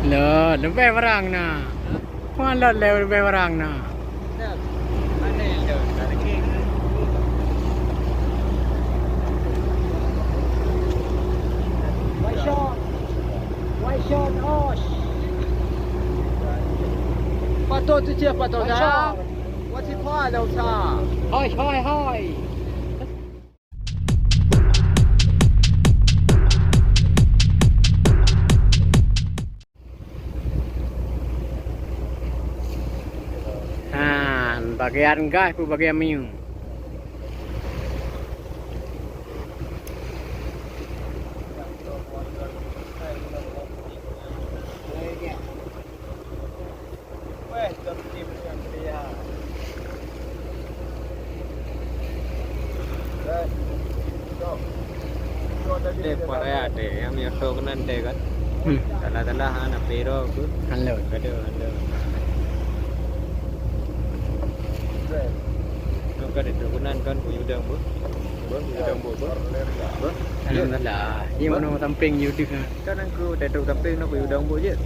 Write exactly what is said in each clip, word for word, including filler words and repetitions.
Lôn, leubeh barang na. Kuan lôn leubeh barang na. Patong tu siapa, Patong? Patong. What's it called, Patong? Hoi, hoi, hoi. Ha, bagian gas pun bagian minyeuk. Deh, puan raya deh, yang meunyoe keunan deh kan. Hmm. Salah-salah, ha, na pero ke? Halo. Kada, halo. Nyoe kan itu keunan kan, buyudang bu. Bu, buyudang bu, bu. Bu. Alhamdulillah. Ini mana samping YouTube na. Kan aku dah tahu samping nak buyudang bu je.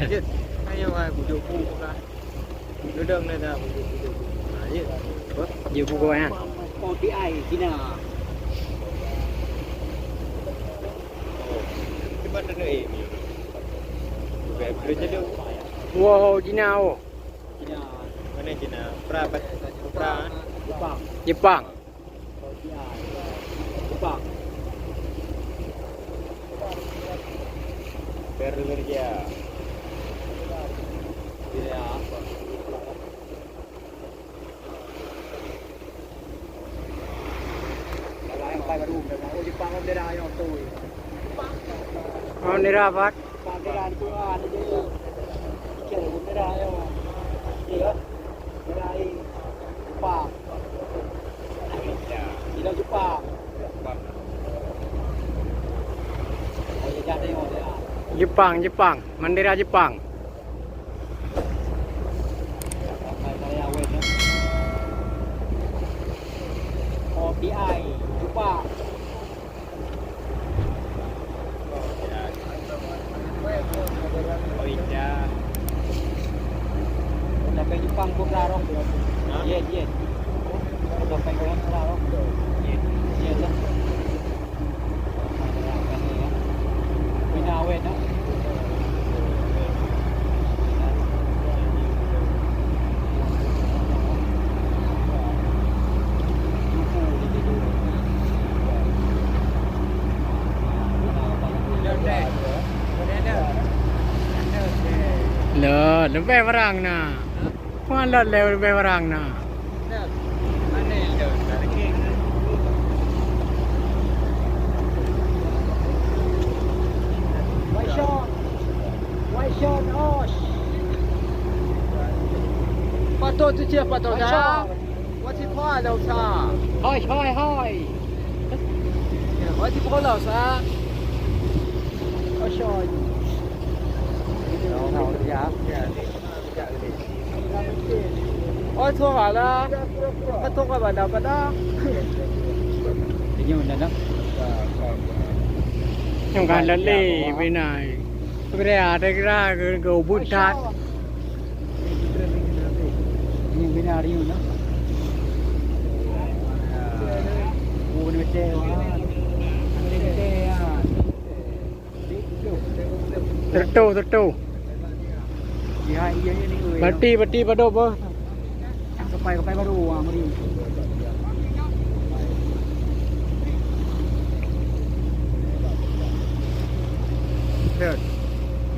Je. Ayo, ah, bujuk bu buka. Duduk na dah bujuk, bujuk. Ha, ya. Apa? Dia buka, ya. O T I Cina. Oh. Cepat dengar, eh, ni. Bukan kerja tu. Wow, Cina, oh. Cina. Mana Cina? Pra, pra. Jepang. Jepang. Jepang. Berlurja. Iya. Kalau yang paling baru, oh, Jepang bendera yang tu. Oh, bendera apa? Jepang, Jepang, bendera Jepang. O T I, Jepang. Sampai Jepang pun berarok. Ha? Iya, iya. Sampai Jepang berarok. Iya, iya. Pina awet, ha? Lôn, leubeh barang na. Kuan lôn leubeh barang na. Patong tu siapa, Patong? Hoi, hoi, hoi. Hoi, hoi, hoi. Ôi, thua hả là? Có thua các bạn nào bạn đó? Thế nhưng mà nó. Trong cái lăn lì bên này. Bên đây à, đây ra cái gầu bút thắt. Nhưng bên nào đi nữa? Ủa, nó chê quá. Nó chê à. Teureutôh, teureutôh. Bati, bati padub beuh. Kapai, kapai baru, ah, meri.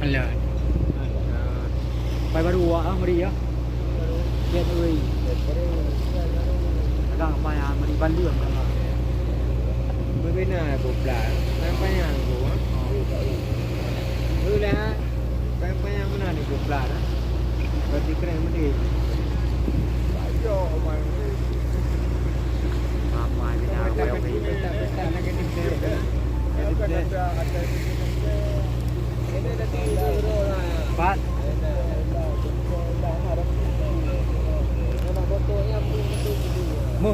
Alah. Kapai baru, ah, meri, ya. Jet ui. Dagang apa yang beli Bali dagang. Berbina gobla. Panyang-panyang go, ha. Gobla. Panyang-panyang mana ni gobla, ha? Berarti keren mesti. Ayo, Abang. Ramai bina. Pat. Mu.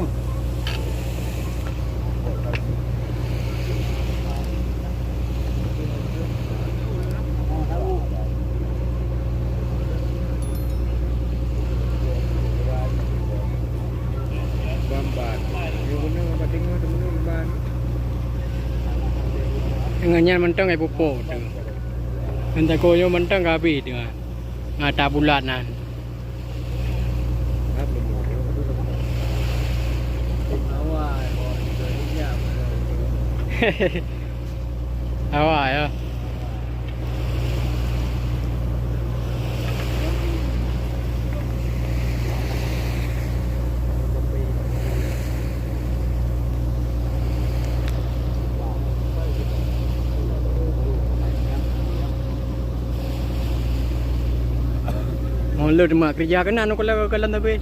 Ngon nyan mantong ai pupuk tu. Ngon tako nyoe mantong ka habéh tu. Ngon ata bulat nan. Awai ya. Mulod mak kerja keunan ukeue lam tapi.